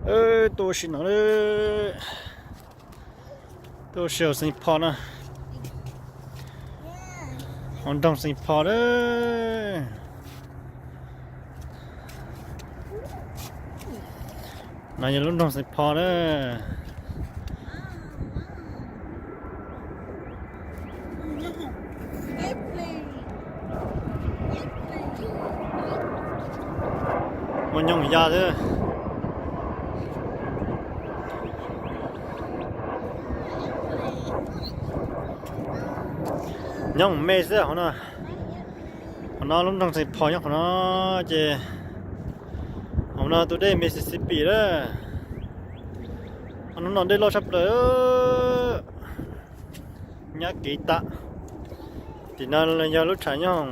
Tuaj ua si no, tuaj ua si hauv Saint Paul na, hauv nroog Saint Paul na. No yog lub nroog Saint Paul na. Muaj nyooj ya thiab. Nyob me xwb hauv no. Qhov no lub nroog Saint Paul nyob qhov no ces hauv no tus dej Mississippi lawm. Hnub no dej loj tshaj plaws. Nyab kiv tam. Tim no yog lub tshav nyooj,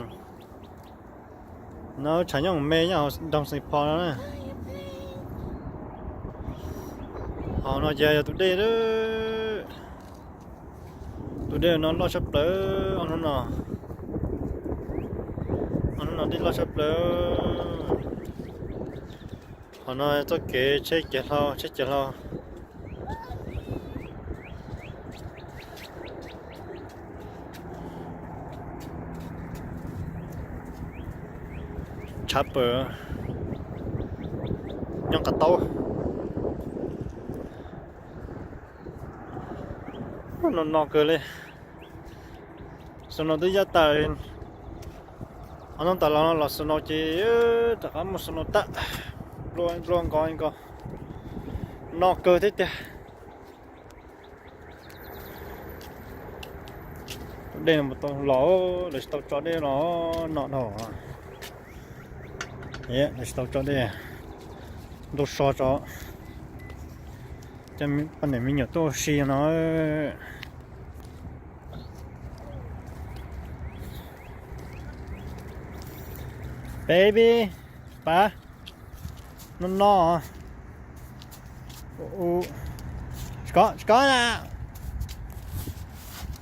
no tshav nyooj me nyob hauv nroog Saint Paul no na. Hauv no ces yog tus dej, tus dej no loj tshaj plaws. Hnub no, hnub no dej loj tshaj plaws. Qhov no txoj kev tsheb kiag hlau, tsheb kiag hlau. Tshav pawg nyob qab taub. No no kawg li. Snow twb yaj tas. Ob hnub tas los no los snow ces rov qab muaj snow tag. Nplua nplua nko nko. No kawg thiab tiag. Dej no tau los, lawv tsis tau tso dej los no dhau. Lawv tsis tau tso dej, ntuj so tso. Coj poj niam me nyuam tuaj ua si no. Baby, pab, no no. Tsis kov, tsis kov na.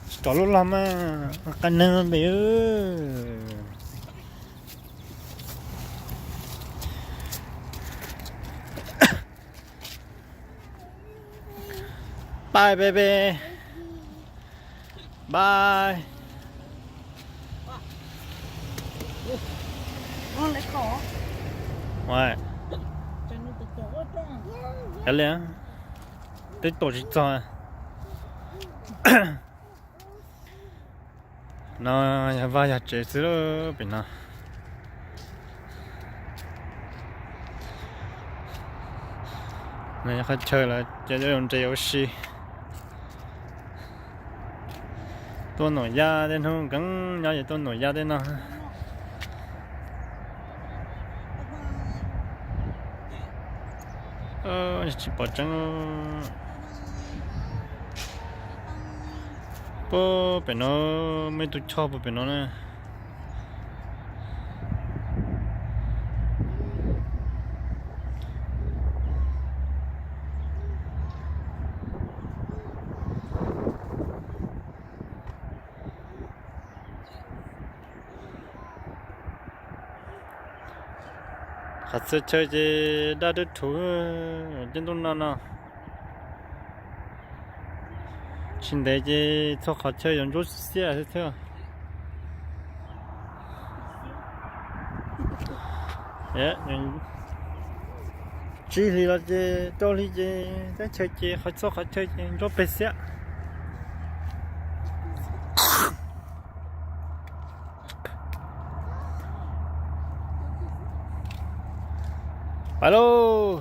Tsis kov lub log mas qab neeg pem. Bye baby. Bye. Ua li, twb tuaj tsis txog. No yog vaj yog tsev xwb pem no. No yog qhov chaw lawv cov ntses ua si. Tuaj nuam yaj tej hnub nkees nyob ces tuaj nuam yaj tej no. Tsis pom tseeb. Puag pem no, muaj ib tug choj puag pem no na. Qhov txhia chaw ces daj dub rhuv, tej ntuj no no. Tsis ntev ces txhua qhov chaw yuav ntsuab xiab thiab. Tsib hlis los ces rau hli ces teb chaws ces qhov txhua qhov chaw ces ntsuab pes xiab. Pais lauj.